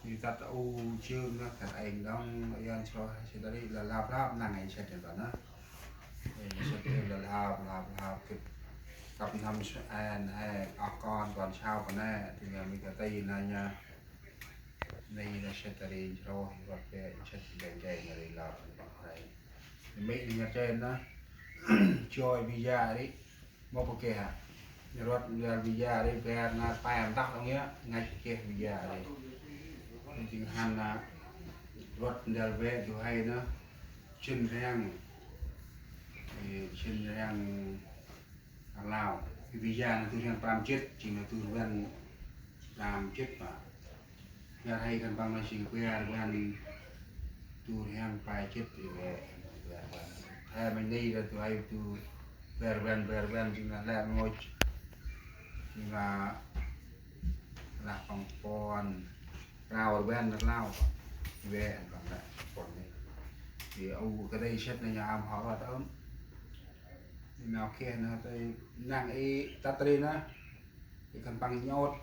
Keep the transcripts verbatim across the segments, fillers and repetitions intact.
Ri tât u jơng nơh, khân ay đŏng, ơ, yor nchroh, sĭt ri lah lăp lăp năng ay sĭt nơh. Ê, sĭt ri lah lăp lăp lăp kĭt. Kăp n'hâm sơ-, ê, nơh, oh kon, kon sau kơ nơh, ti nơh mi kơ ti nơh nơh. Nơh nơh sĭt ri nchroh, rvăt bĕ, sĭt ri gay gay nơh ri lăp, lăp ri. Nơh mi nơh nơh sĭt nơh. Joi visa ri. Mâu pơkeh hă? Rvăt ndrel visa ri, bar nar pe mtăk đŏng yơh, ngăch pơkeh visa ri. Jêng hăn nơh, rvăt ndrel vê du huê nơh, sĭn rhiăng, ê, sĭn rhiăng Lao. Visa nơh du rhiăng prăm jêt, jêng nơh du rhiăng prăm jêt ma. Bar huê khân păng nơh jêng bar rvăn du rhiăng pe jêt, ê, bar rvăn. He mănh ni nơh du huê du bar rvăn, bar rvăn jêng nơh lĕ rngôch. Jêng nơh lah păng puăn prao rvăn nơh Lao. Ê, khân păng lĕ puăn ni. Ê, u kơ dei sĭt nơh nơh am hŏ rvăt ơm. Nau keh nơh tei năng ê tât ri nơh. Ê khân păng nhŏt,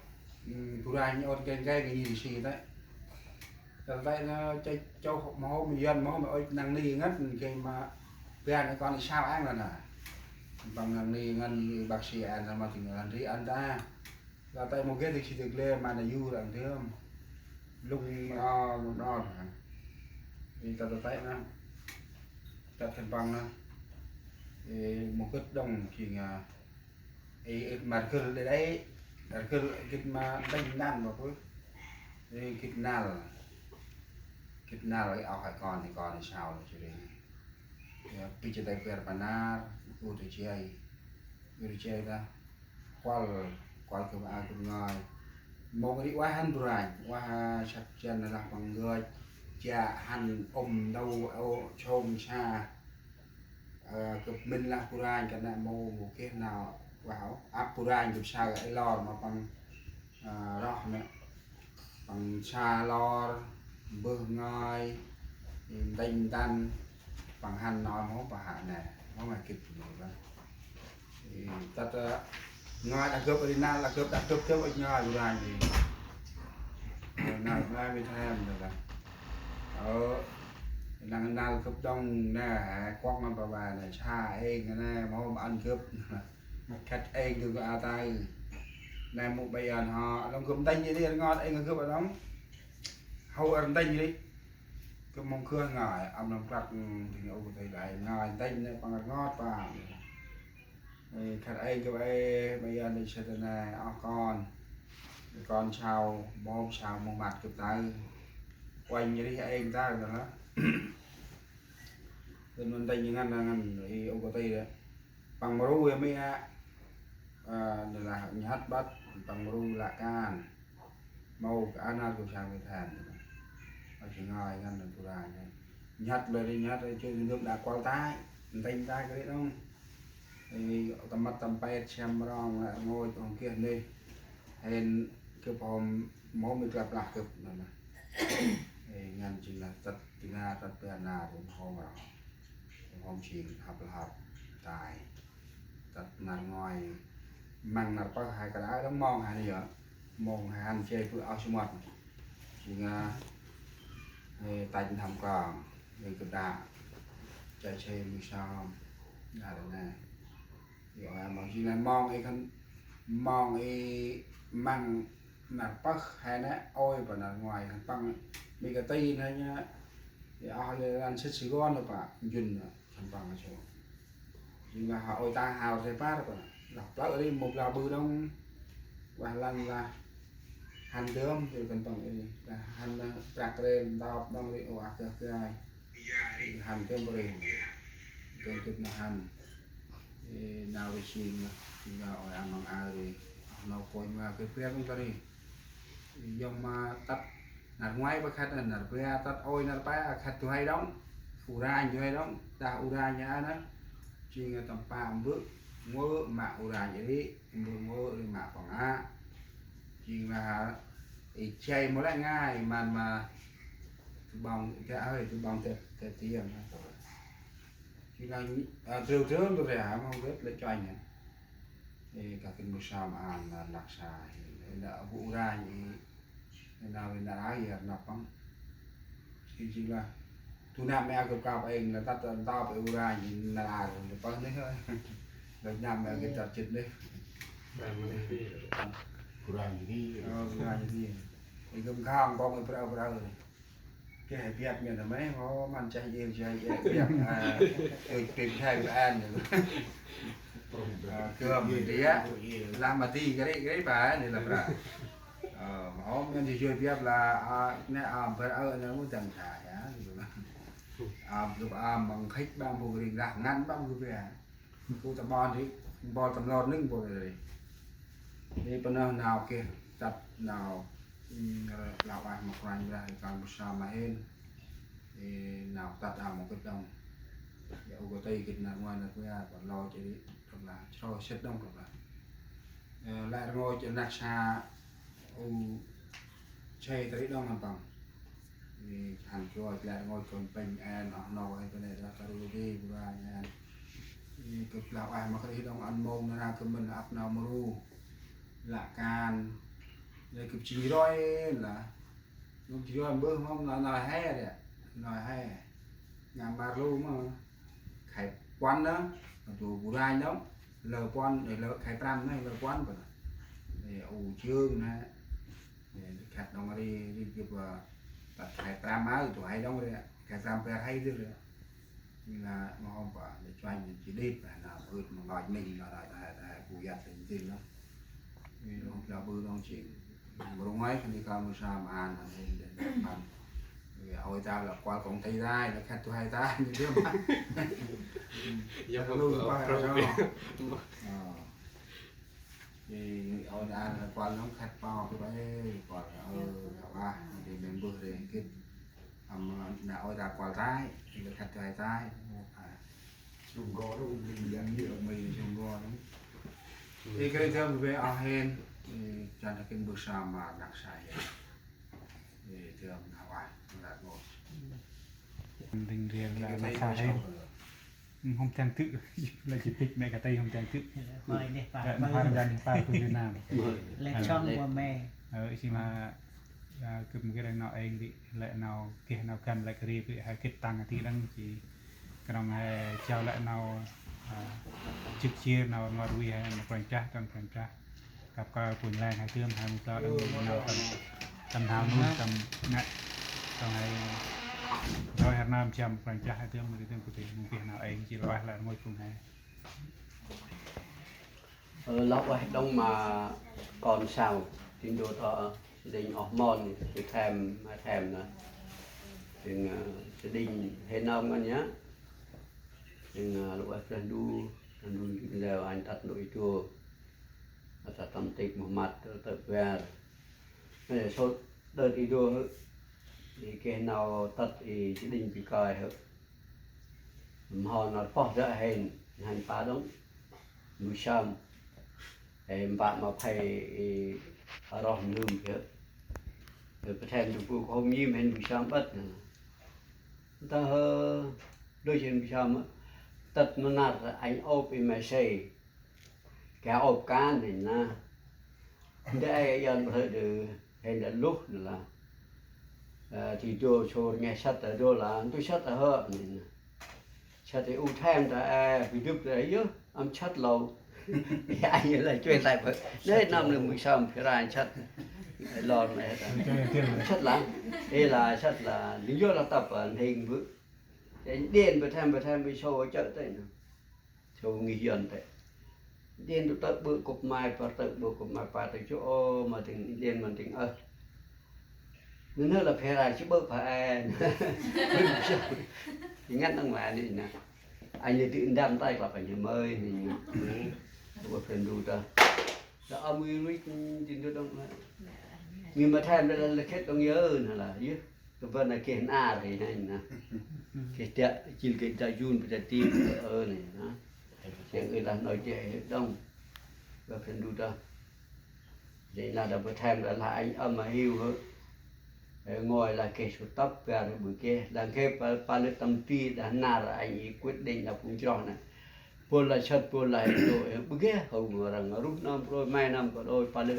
ư, bu rai nhŏt gay gay gay ni si tei. Tât tei nơh chê chô mâu hôm, yơn mâu hôm, ôi năng ni ngăn gay ma bar ê kon ê sau ang lah nơh. Khân păng năng ni ngăn bác sĩ ăn nơh ma jêng ăn ri ăn ta. Lah tei mâu geh tei si tei gle ma nơh yu răng dơm. Lŭng mro, lŭng mro. Ê tât tât tei nơh. Tât khân păng nơh. Ê mâu gĭt đŏng jêng, a, ê, ê, ma rgâl đei đei, rgâl gĭt ma đênh năn ma bơh. Ê, gĭt năl. Gĭt năl, ê, oh, ê kon, ê kon, ê sau, ê jêh ri. Ê, bi jêh tei bar pa nar, u tei jay. U tei jay ta. Kuăl, kuăl gâp a gâp ngơi. Mông ri ueh hăn bu ranh, ueh, a, săk jăn lah păng ngơi. Jă hăn ŭm ndâu, ô, sông sa. Ơ, gâp mĭn lah bu ranh kơt nê mâu, mâu geh nau ueh ôh. Ăp bu ranh gâp sa ê lor ma păng, ơ, roh nê. Păng sa lor, mbơh ngơi, ndênh ndăn, păng hăn nau mâu pă hă nê. Mâu ma gĭt mâu lah. Ê, tât, ơ, ngơi đah gâp ri năl, đah gâp, đah gâp gâp ŭch ngơi bu ranh ri. Ơ, năl ma mi thêm nơh lah. Ơ, năng năl gâp đŏng nê, he, kuăk ngăn pa ba nê, sa êng nê, mâu ma ăn gâp. Khât êng gâp a tei. Nê mâu ba yơn hŏ, đŏng gâp ndênh ri, rngot êng gâp đŏng. Hâu ơ ndênh ri. Gâp mông khơ ngơi, âm năm klăk, ư, tĭng u thei đai ngơi, ndênh nê păng rngot pa. Ê, khât êng gâp ê, ma yơn nê sĭt nê, oh kon. Kon sau, mâu hôm sau, mâu măt gâp tei. Uănh ri êng tei nơh lah. Gâp mâu ndênh ngăn, ngăn, ê, u kơ tei đê. Păng mru yơh mi a. Ơ, nê lah nhăt băt, păng mru lah kan. Mâu kơ a nar gâp sa mi then. Ơ, si ngơi ngăn nê bu ranh nê. Nhăt lơi ri nhăt, ơ, jêh ri nơm đah kuăl tei. Ndênh tei kơ ri đŏng. Ê, tâm măt tâm pet, sem rong, lĕ rngôch, ong kiah nê. Hên gâp hôm, mâu mi klăp lah gâp nê lah. Ê, ngăn jêng lah tât ti nar, tât bar nar, ri mâu hôm rong. Hôm jêng hăp lah hăp tei. Tât nar ngơi măng nar pơh hai kơ đah đŏng mông hai nê yơh. Mông hai hăn jay bơh oh sŭmăt. Jêng, a, ê, tăch n'hâm kong, ê, gâp đă. Jay jay mi sơm. Đă đă nê. Ê, ôi, mông jêng nê mông ê khân, mông ê măng nar pơh hai nê, ôi, pa nar ngơi khân păng. Mi kơ ti nê nê. Ê, oh, lĕ lăn sĭt Sài Gòn nê pa, njŭn nê. Khân păng a sô. Jêng lah ôi ta hao rê păr pa. Lah plơ̆ ri mâu blah bư đŏng. Ueh lăn lah hăn dơm ri khân păng ri. Lah hăn, a, prăk ri ntop đŏng ri, ô, ah gah gai. Hăn dơm ri. Dơm tŭt ma hăn. Ê, nau ri sing lah. Jêng lah ôi amăng a ri. Ah, nau kônh ma kơ pia đŏng ta ri. Yơh ma tât nar ngoai pa khât nê, nar pe a tât ôi nar pe a khât du huê đŏng. U ranh du huê đŏng, đah u ranh a nê. Jêng tâm pă mbơ̆, ngơ̆ ma u ranh ri, mbơ̆ ngơ̆ ri ma păng a. Jêng lah, ê, jay mâu lĕ ngai, mân ma, tu ƀơ̆ng, tê hơi, tu ƀơ̆ng tê, tê tiêng. Jêng lah, a, trêu trêu tu ri, a, mâu gĭt lĕ chuanh a. Ê, kah gĭt mâu sơm ăn, a, lăk sa, ê, lĕ bu u ranh, ê, Nau ri nar aơ yơh năp păng. Jêng jêng lah. Tu năp mê a gâp kăp êng lah tât tât tâp ê u ra jêng nar aơ lah păng nê hơi. Lah năp mê a gâp tât jêt nê. Kurang jêh. Ơ, kurang jêh. Ê gâp khăng păng ê brơ brơ nê. Kê he biăp miên nê mê, ô, măn cheh iê, cheh iê, biăp, a, tui, tui, cheh iê, an, nê. Ơ, kơm, nê, lah ma ti, kri, kri, ba, nê, lah, bra. Ơ, ma hôm nê, joi, joi, biăp lah, a, nê, a, bar, ơ, nê, mâu dăng sa, ya, nê. A, gâp, a, măng khêch, băng, bu, ring, lah, ngăn, băng, gâp, ya. Ku ta ƀon ri, ƀon ta mlot nâng ƀon ri. Ri pơnah nau geh tât nau, ơ, lah ueh ma Kôranh Brah ri kơl mbơh sa ma hên. Ri nau tât a mâu gĭt đŏng. Ya u kơ tây gĭt nar ngoai nar ngoai, ƀon lo ri, đŏng lah, srô sĭt đŏng đŏng lah. Ơ, lĕ rngôch năk sa u che ta ri đŏng ăn păng. Ri hăn joi lĕ rngôch kon pênh en, oh, nô, he, bơnê, dah, ta ru, ri, bu ra, en. Ri gâp lah ueh ma Krist đŏng ăn mông nar aơ gâp mân ăp nau mru. Lah kan. Ri gâp jêng roi lah. Gâp jêng roi mbơh mâm lah nau he ri. Nau he. Ngăn mar lu ma. Khay puăn nơ, tu bu ranh đŏng, lơ puăn, ê, lơ khay prăm nơ, lơ puăn bơh nơ. Ê, u jêng nơ, ê, khăt đŏng ri, ri gâp, ơ, tât khay prăm aơ, tu hay đŏng ri, khay prăm bar hay dơh ri. Ri lah ma hôm bơh, ri chuanh, ri jêh đêt, bơh nơ, ưt ma ngơi mĭn, nơ, nơ, nơ, nơ, bu yăt, ri jêh nơ. Ri đŏng, lah bơh đŏng jêng. Mrô ngoai khân ay kơl mrô sa ma ăn, ăn hên đen đen măn. Ôi ta lah kuăl kŏng thầy tai, lah khăt tu hay tai, ñu dơm. Yơh, lu pa, pa, pa. Ơ. Ê, ôi ta lah kuăl nŏng khăt pa, pa, ê, kuăl, ơ, lah wah, ri membơh ri gĭt. Ăm, nă ôi ta kuăl tai, ri lah khăt tu hay tai. Ơ. Sông Gò đó, mình dạy nhiều. Mình sông Gò đó. Ê, kơ thơm bê a hên. Ê, chan ta kĭn bơh sa ma năk sa hên. Ê, thơm nă wah, nă ngô. Ding riêng là năk sa hên. Hôm tang tư̆, là chỉ pik mẹ cái tay hôm tang tư̆. Mời đi, Pak. Là mời. Mời đi, Pak, của Việt Nam. Mời. Là chọn của mẹ. Ờ, xin mà Ơ, gâp mâu geh nau êng ri, lĕ nau geh nau găn lĕ kơt ri bri he gĭt tăng ti đăng jêh. Knŏng he jao lĕ nau, ơ, jâk jêr nau rngôt rvê he ma Kôranh Brah, tâm Kôranh Brah. Kăp kơ phung leng he dơm he mâu geh đăng nau tâm, tâm hao nuih tâm ngă. Tâm he roi he rnơm jăm Kôranh Brah he dơm, ri dơm kơ bê mâu geh nau êng jêh, lah ueh lĕ rngôt phung he. Ơ, lah ueh đŏng ma kon sau, Tin Dô Thơ, Sê Đinh Oh Mon, Sê Them, Ma Them nơ. Sê, ơ, Sê Đinh Hê Nơm ngăn nhá. Sê, ơ, lah ueh Brah Ndu, Brah Ndu jŭ leo anh tât ndô i dô. Ơ, tât tâm tip mô măt, tơ, tơ bar. Ơ, sôt đơt i dô hơ. I geh nau tât i Sê Đinh bi kơi hơ. Mhâu nar pơh dơ hên, hên pa đŏng. Mbơh sơm. Ê, mbă ma phay, ê, roh mlum phi hơ. Ê, pơthen du bu khôm nhim hên mbơh sơm ƀât nơ. Tơ hơ, đôi hên mbơh sơm, tât ma nar anh ôp i ma sê. Gay ôp kan hên nơ. Ndơ ai yan bơh đơ hên đă luh nơ lah. Ơ, ti dô sôr ngeh săt đơ đô lah, ntu săt đơ hơ nơ. Săt đơ u them đơ, ơ, bi dŭp đơ yơh, ăm săt lô. Ya, ya lah, chuê tay bơh. Nê, năm lơ mbơh sơm phi ran săt. Ơ, lor nê đơ. Săt lah. Ê lah, săt lah. Ling yơh lah tăp, ơ, hên bơh. Ê, đen bơh them, bơh them, bơh sô chơ̆ tê nơ. Sô ngih Yuăn tê. Đen tŭ tơ̆ ƀơ̆ kŭp mai, pa tơ̆ ƀơ̆ kŭp mai, pa tơ̆ chô, ô, ma tĭng đen ma tĭng ơh. Nơ nơ lah phe rai chơ ƀơ̆ pha en. Ngăn đăng ma nê nơ. Anh lê tị ndăm tay klăp anh mơi nê nơ. Ơ, phen du ta. Lah ăm ui ruih tin du đăng ma. Nê ma them lah lah khêt đăng yơ nơ lah yơ. Kơ bơh nă geh nar hên nă. Geh dă, jêl geh dă jun, bơh dă tim, ơ, nê, nă. Jêng ơi lah nau jêh đŏng. Bơh phen du đah. Jêng lah đah bơh them đah lah anh ăm ma hiu hơ. Ơ, ngơi lah geh sô tăp, bar bơh geh. Đah geh pa, pa lĕ tâm ti, đah nar anh i quyết định đah phung chroh nă. Bol lah săt, bol lah hên đô, ơ, bơh geh, hâu ngơ răng, ruh năm, roi, mai năm, pa đôi, pa lĕ.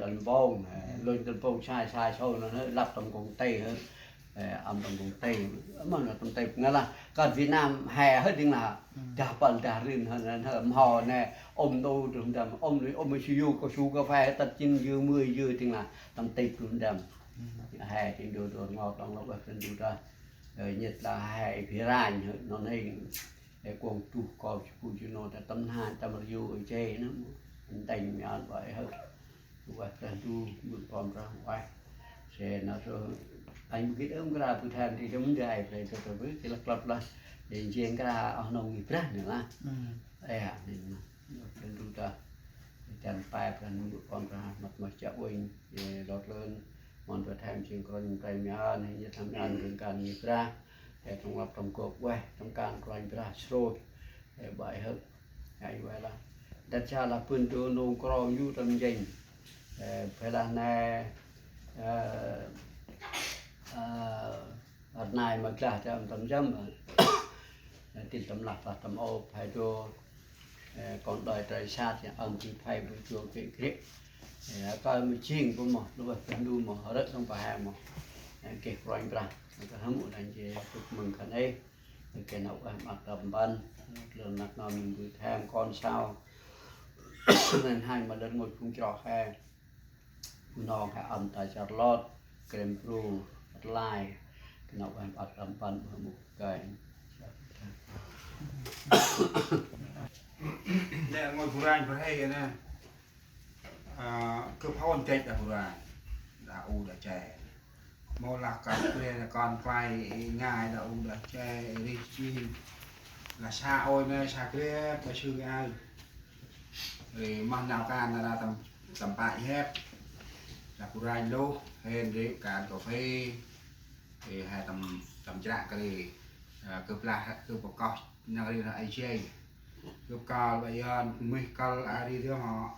đah mpông, ơ, lôch đah mpông sai sai sâu nơh, lăp tâm công ty hơ. Ơ, âm tâm công ty, mơm lăp tâm ty ngăn lah. Kơt Việt Nam he hơ ding lah. Dah păl dah rin hơ, hơ, hơ, mho nê, ôm đô trùm đăm, ôm lưi, ôm su yu, kâo su cà phê, tât chín dư, mười dư ding lah, tâm ty trùm đăm. He, tin đô đô ngọt, đăng lộc, tin đô đa. Ơ, nhất là he, phi ranh, hơ, non hên. Ê, kuông tuh kâo, chu phu chu nô, ta tâm na, tâm ryu, ê, chê, nơ, mô. Ntêng, mian, bai, hơ. Ueh, ta du, mưk pom, ta ueh. Sê, nơ, sô, anh mưk gĭt ơm kra, pư than, ti tâm dai, plei, ta, ta, pư, ti lăk lăp lah. Ê, jêng kra, oh, nông, nghi brah, nơ, lah. Ê, à, nê, nơ, ta du ta. Ê, tan pai, pran, mưk pom, ta, măt, măt, chă, uênh, ê, lọt lơn. Mon ta tham, jêng, kron, plei, mian, hê, nhê, tham, mian, gân, gân, nghi brah. Ê, tâm lăp, tâm gop, ueh, tâm kan, kron, brah, srôi. Ê, bai, hơ. Ai, ueh lah. Đăt sa lah bơ̆n du nông krong yu tâm jêng. Ê, phe lah nê, ơ, ơ, ăt nai ma glah tâm tâm jăm. Ê, til tâm lah lah tâm ôp, phe du, ê, kon đơi trơi sat, ya, ơm ti phe bu chuông kê grê. Ê, kơ mê jêng bu mô, lu bơh tâm du mô, rơ̆ tâm pa he mô. Ê, kê kruanh brah, kơ hâm u đăng jê, tŭk mơng khân ê. Ê, kê nau ueh măk tâm băn, lơn năk nau mĭn bui thêm kon sau. Nên hai ma lơn ngôi phung chroh he. Phung nong he ăm ta char lót, krem bru, ăt lai. Kê nau ueh măk tâm băn, ueh mŭk kơi. Nê, ngôi bu ranh bơh he nê. Ơ, kơ phôn têch đah bu ranh. Đah u đah che. Mâu lah kơt bre đah kon klay, ngai đah u đah che, rih jêng. Lah sa ôi nê, sa gre, ta sưng ai. Ri mah nau kan nara tâm, tâm pă hep. Đah bu ranh lôh, hên ri kan cà phê. Ri he tâm, tâm chră kri. Ơ, kơ blah, kơ bơh koh, nâng ri nâng ai jêng. Gâp kơl ƀa Yuăn mih kơl a ri dơm hŏ.